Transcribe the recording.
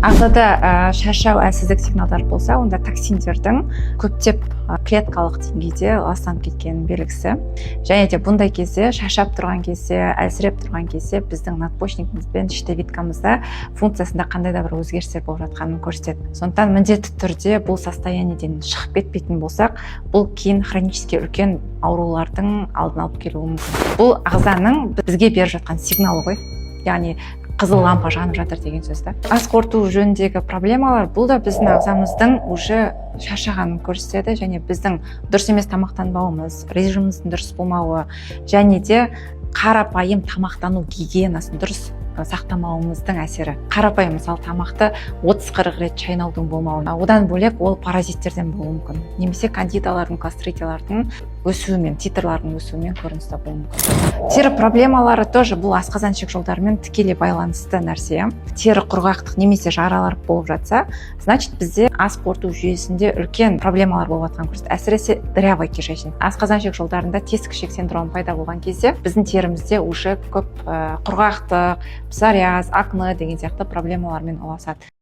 Ағзада шаршау, әлсіздік сигналдары болса, онда токсиндердің көптеп клеткалық деңгейде ластанып кеткенінің белгісі. Және де бұндай кезде, шаршап тұрған кезде, әлсіреп тұрған кезде біздің надпочечнигіміз бен щитовидкамызда функциясында қандай да бір өзгерістер болып жатқанын көрсетеді. Сондықтан міндетті түрде бұл состояниеден шығып кетпейтін болсақ, бұл кейін хронический үлкен аурулардың алдын алып келуі мүмкін. Бұл ағзаның бізге беріп жатқан сигналы ғой, яғни қызыл лампа жанып жатыр деген сөз да. Ас қорыту жөніндегі проблемалар, бұл да біздің ағзамыздың уже шаршағанын көрсетеді және біздің дұрыс емес тамақтанбауымыз, режиміміздің дұрыс болмауы және де қарапайым тамақтану гигиенасын дұрыс сақтамауымыздың әсері. Қарапайым, мысалы, тамақты 30-40 рет шайнаудың болмауы. Одан бөлек, ол паразиттерден болуы мүмкін немесе кандидалардың, клостридиялардың өсуімен, титрлардың өсуімен көрініс табуы мүмкін. Тері проблемалары тоже бұл асқазан ішек жолдарымен тікелей байланысты нәрсе. Тері құрғақтық немесе жаралар болып жатса, значит, бізде ас қорыту жүйесінде үлкен проблемалар болып жатқанын көрсетеді, әсіресе дырявый кишечник. Асқазан ішек жолдарында тесік ішек синдромы пайда болған кезде біздің терімізде уже көп құрғақтық, псориаз, акне деген сияқты проблемалармен ұласады.